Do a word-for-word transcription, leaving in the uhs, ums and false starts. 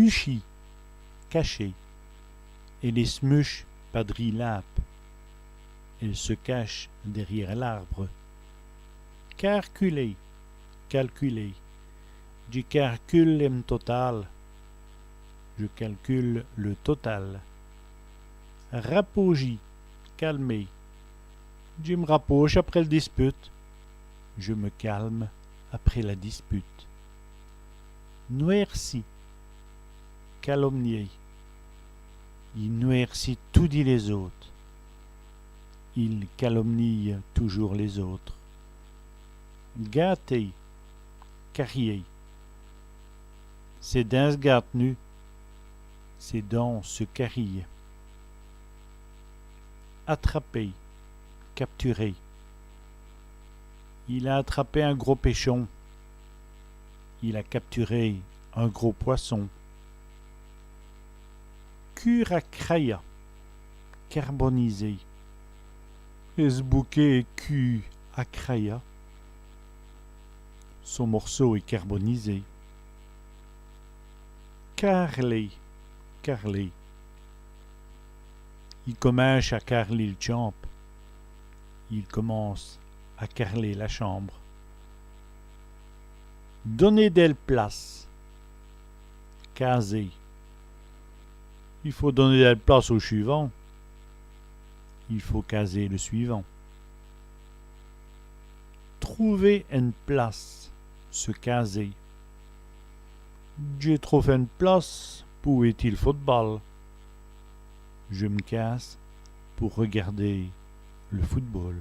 Muchî, cacher. Èle ès' muche pa-drî l'âbe. Elle se cache derrière l'arbre. Carculer, calculer. Dji carcule èm total. Je calcule le total. Rapaujî, calmer. Dji m' rapauje après l' dispute. Je me calme après la dispute. Nwârci, calomnier. I nwârcit toudi lès-ôtes. Il calomnie toujours les autres. Gâter, carier. Sès dints s' gâtenut. Ses dents se carient. Atraper, capturer. Il a atrapé in gros pèchon. Il a capturé un gros poisson. Cûre à craya, carboniser. Ès' bouquèt èst cût à craya. Son morceau est carbonisé. Carler, carreler. I cominche à carler l' tchambe. Il commence à carreler la chambre. Doner dèl place, caser. I faut doner dèl place au chûvant. Il faut caser le suivant. Trouver ène place, se caser. Dj'é trouvé ène place pou wéti l' football. Je me case pour regarder le football.